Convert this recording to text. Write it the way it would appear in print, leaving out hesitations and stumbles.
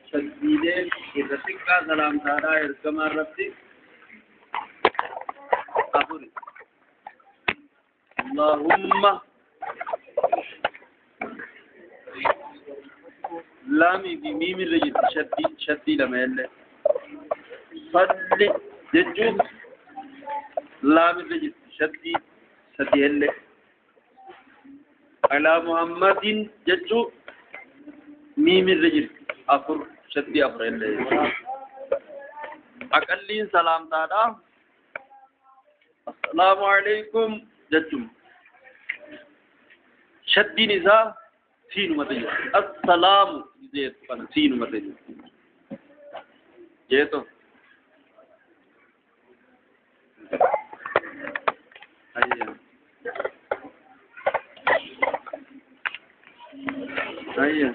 Shaddiileen irra xiqqaa salaamtaadhaa ergamaa irratti afuri. Allahumma laamii fi miim irra jirti shaddii shaddii lama illee. Salli jechuun laam irra jirti shaddii sadi illee. Alaa Muhammadin jechuun miim irra jirti afur shaddii afur illee. Aqalliin salaamtaadha. Assalaamu alaikum jechuun shaddiin isaa siinuma ta'e. Assalaamu jeetu kana siinuma ta'e. Jeeto. Ayya. Ayya.